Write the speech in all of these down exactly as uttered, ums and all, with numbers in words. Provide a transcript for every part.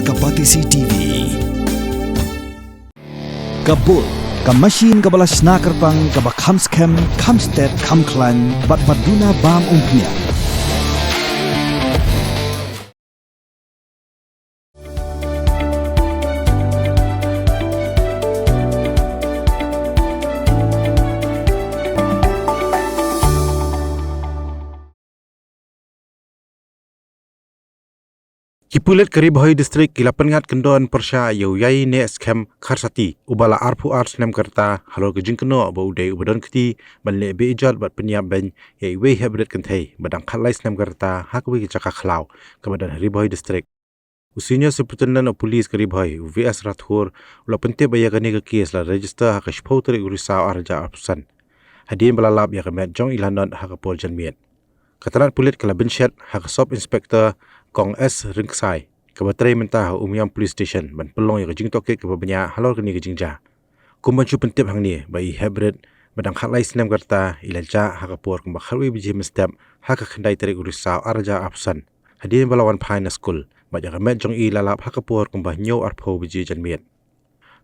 Ka Batesi T V. Ka Bull, ka machine kaba la shna kyrpang, kaba kham skhem, kham stet, kham khlaiñ, bad ba duna bam umphniang. Ki pulit ka Ri Bhoi District ki la pynngat kyndon pyrshah ïa u Ïainehskhem Kharsati, uba la arphew ar snem ka rta, halor ka jingkynnoh ba u dei uba don kti ban leh beh jot bad pynïap beiñ ïa iwei i heprit kynthei ba dang khatlai snem ka rta ha kawei ka jaka khlaw kaba don ha Ri Bhoi District. U Senior Superintendent of Police ka Ri Bhoi, u V S Rathore, u la pyntip ba ïa kane ka case la register ha ka shiphew tarik u Risaw ar hajar arphew san, hadien ba la lap ïa ka met jong i lanot ha ka por janmiet. Ka tnat pulit ka la bynshet ha ka Sub Inspector Kong S Rynksai, kaba trei mynta ha Umiam Police Station, ban pynlong ïa ka jingtohkit kaba bniah halor kane ka jingjia. Kum ban shu pyntip hangne ba i heprit ba dang khatlai snem ka rta i la jah ha ka por kumba khatwei baje mynstep ha ka khyndai tarik u Risaw ar hajar arphew san, hadien ba la wan phai na skul, bad ïa ka met jong i la lap ha ka por kumba hynñiew arphew baje janmiet.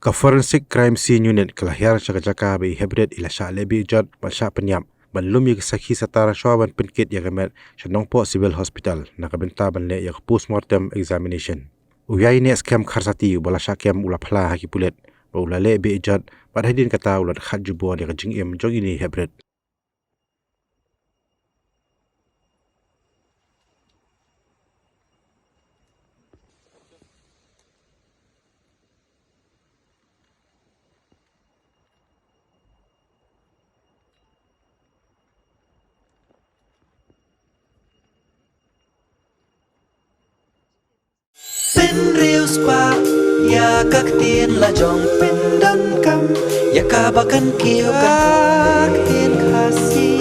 Ka Forensic Crime Scene Unit ka la hiar sha ka jaka ba i heprit i la shah leh beh jot bad shah pynïap, ban lum ïa ki sakhi satar shwa ban pynkit ïa ka met sha Nongpoh Civil Hospital na ka bynta ban leh ïa ka postmortem examination. U Ïainehskhem Kharsati uba la shah kem u la phla ha ki pulit ba u la leh beh jot, bad hadien kata u la khat jubor ïa ka jingim jong ine i heprit. Pynriewspah ïa ka ktien la jong, pyndonkam ïa kaba kan kiew, ka ktien Khasi,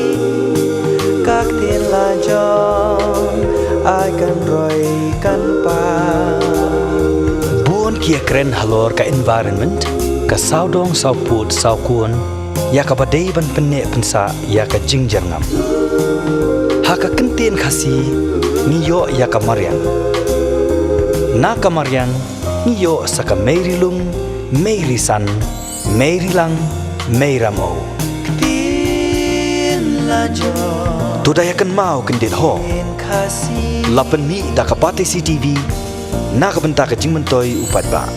ka ktien la jong, ai kan roi kan pang. Bun ki ïakren halor ka environment, ka sawdong sawpud sawkun, ïa kaba dei ban pynneh pynsah ïa ka jingjyrngam. Ha ka ktien Khasi ngi ïoh ïa ka mariang. Na ka mariang ngi ïoh sa ka mei ri lum, mei ri san, mei ri lang, mei ramew. Ktien la jong. To da ïa kynmaw kyndit ho. Ktien Khasi. La pynmih da ka Batesi T V na ka bynta ka jingmyntoi u paidbah.